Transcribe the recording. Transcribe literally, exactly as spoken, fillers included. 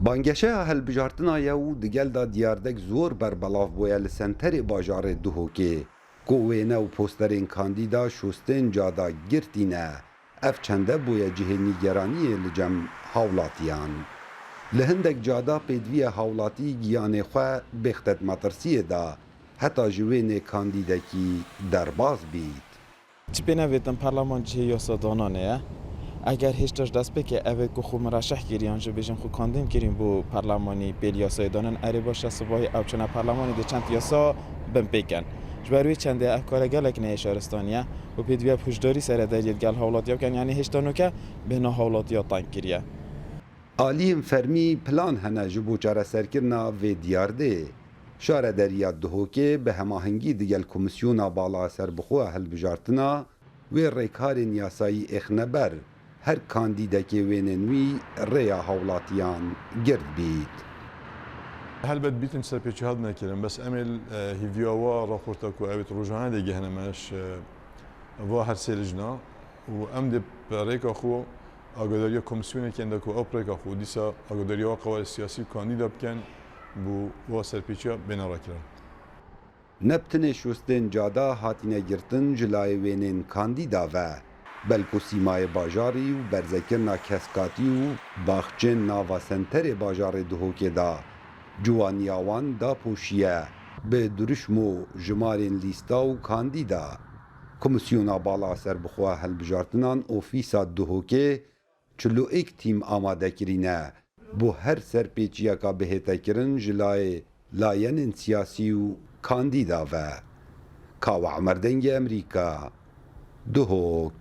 Bangeşeya hilbijartina ye û di gel de diyardek zor berbelav bûye li senterê bajarê Duhokê, ku wêne û posterên kandîda şostên cada girtî ne. Ev çende bûye cihê nîgeraniyê li cem hawlatiyan. Li hindek cada pêdiviya hawlatî giyanê xwe bêxtet metirsiyê da, heta ji wênê kandîdekî derbas bît. Çi pê nevêtin, parleman cihê yasadana ne ye. Eger hêşta ji destpêkê ev ê ku xwe mireşeh kirî yan jî bêjin xwe kandîn kirîn bo parlemanî pêl yasayê danin, erê baş e, sibahî ew çûne parlemanî dê çend yasa binpêkin. Ji ber wê çendê ev kare gelek neyê şaristanî ye û pêdiviya hişdarî seredariyê digel hawlatiya bikin, yanî hêşta nûke bêhna hawlatiya teng kiriye. Aliyên fermî plan hene ji bo çareserkirina vê diyardê. Şarederiya Duhokê bi hemahengî digel Komîsyona Bala Serbixwe ya Hilbijartina wê rêkarên yasayî êxine ber, her kandîdekê wênên wî rêya hawlatiyan gird bît. Helbet bîtin serpêçî hat nekirin, bes em ê, e, hîviya wa raporta ku ew ê rojane dê gehine me ji, e, va her sê lijna û em dê bi rêka xwe agadariya komîsyonekê ên de ku ew bi rêka xwe dîsa agadariya wa qewarê siyasî û kandîda bikin bo wa serpêçiya bêne rakirin. Ne bi tinê şostên cada hatine girtin ji layê wênên kandîda ve, belku sîmayê bajarî û berzekirina keskatî û baxçên nava senterê bajarê Duhokê de ciwaniya wan dapoşiye. Bi dirûşm û jimarên lîsta û kandîda, Komîsyona Bala Serbixwe ya Hilbijartinan Ofîsa Duhokê çil û êk tîm amade kirîne, bo her serpêçiyeka bihête kirin ji layê layenên siyasî û kandîda ve. Kawa Emer, Dengê Emerîka, Duhok.